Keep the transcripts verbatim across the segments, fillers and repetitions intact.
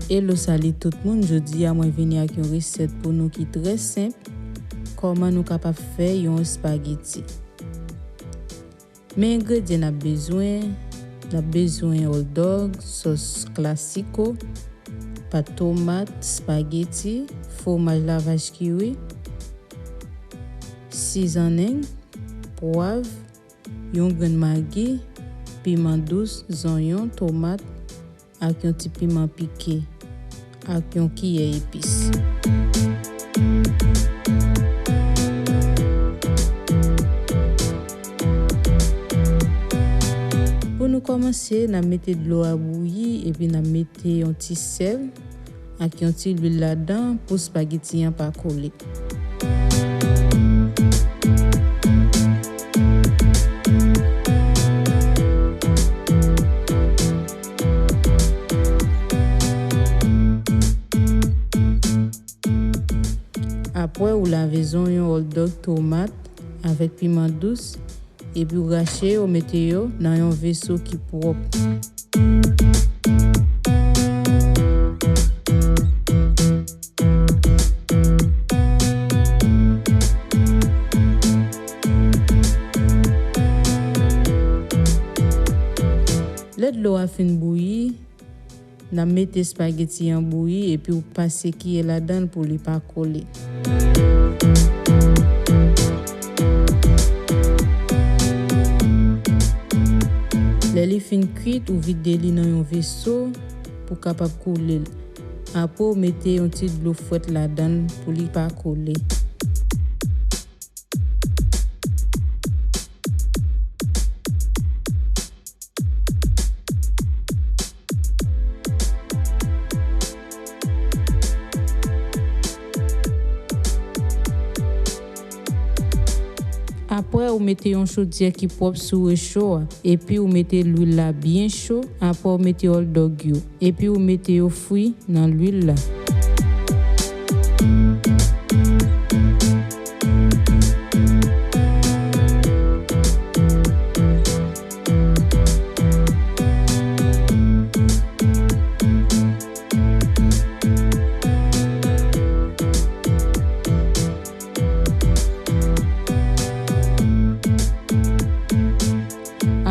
Hello, salut tout moun. Jodi a, mwen vini ak yon resèt pou nou ki trè senp. Kòman nou kapab fè yon espageti? Men engredyan n ap bezwen. N ap bezwen hot dog, sòs klasiko, pat tomat, espageti, fwomaj lavaj ki ri, sizonning, pwav, yon grenn magi, piman dous, zonyon, tomat, ak yon ti piman pike, ak yon kiyè epis. Pou nou kòmanse, n ap mete dlo a bouyi, epi n ap mete yon ti sèl ak yon ti lwil ladan pou espageti an pa kole. Apre, ou lave zonyon, hot dog, tomat avèk piman dous, epi w rache yo, mete yo nan yon veso ki pwòp. Lè dlo a fin bouyi, n ap mete espageti an bouyi epi w pase kiyè ladan l pou li pa kole. Lè li fin kwit, ou vide li nan yon veso pou kapab koule l. Apre, w mete yon ti dlo frèt ladan l pou li pa kole. Apre, ou mete yon chodyè ki pwòp sou recho a, epi ou mete lwil la byen cho. Apre, ou mete hot dog yo, epi ou mete yo fri nan lwil la.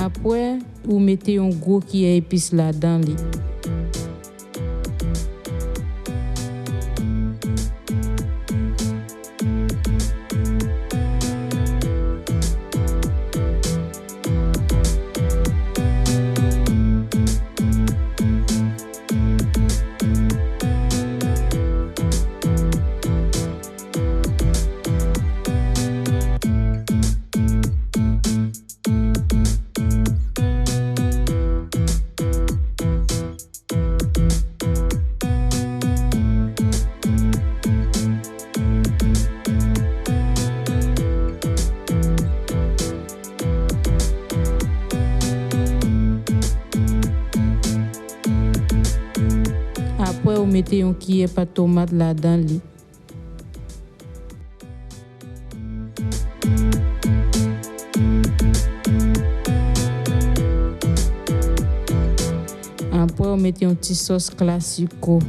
Apre, ou mete yon gwo kiyè epis ladan li. Apre, ou mete yon kiyè pat tomat ladan li. Apre, ou mete yon ti sòs klasiko.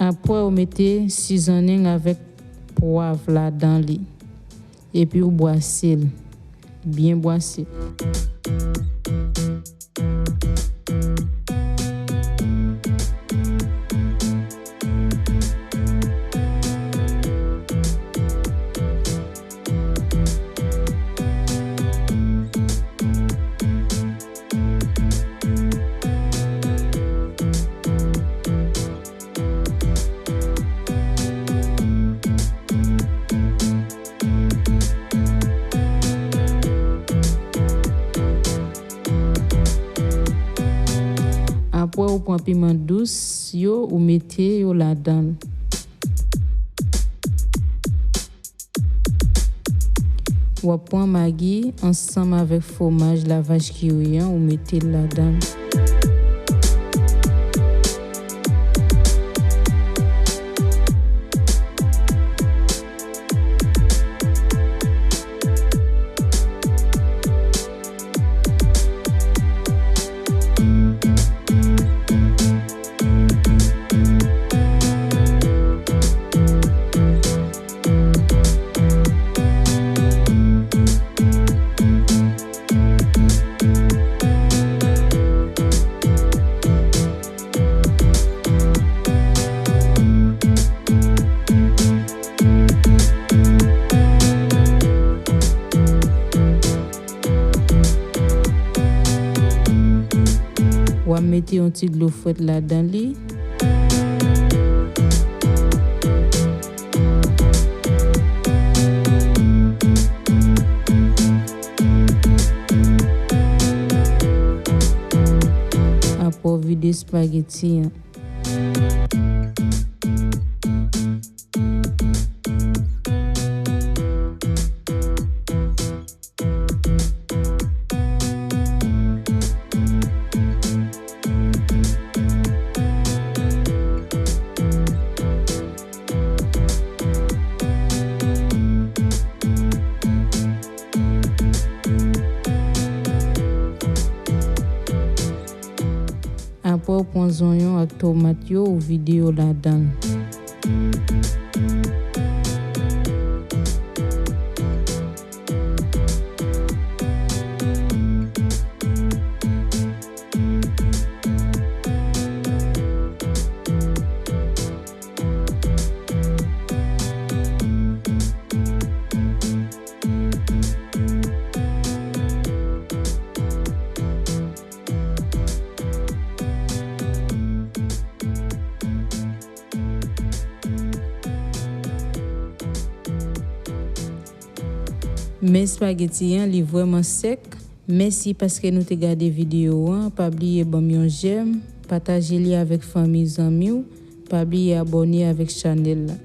Apre, ou mete seasoning avèk pwav ladan li. Epi ou bwase l. Byen bwase. piman dous yo, ou mete yo ladan l. W ap pran magi ansanm avèk fwomaj la vache qui rit an, ou mete l ladan l. W ap mete yon ti dlo frèt ladan li. Apre w vide espageti an. Apre w pran zonyon ak tomat yo, ou vide yo ladan l. Men espageti an, li vrèman sèk. Mèsi paske nou te gade videyo an. Pa bliye ban m yon jèm, pataje li avèk fanmi, zanmi w. Pa bliye abòne avèk chanèl la.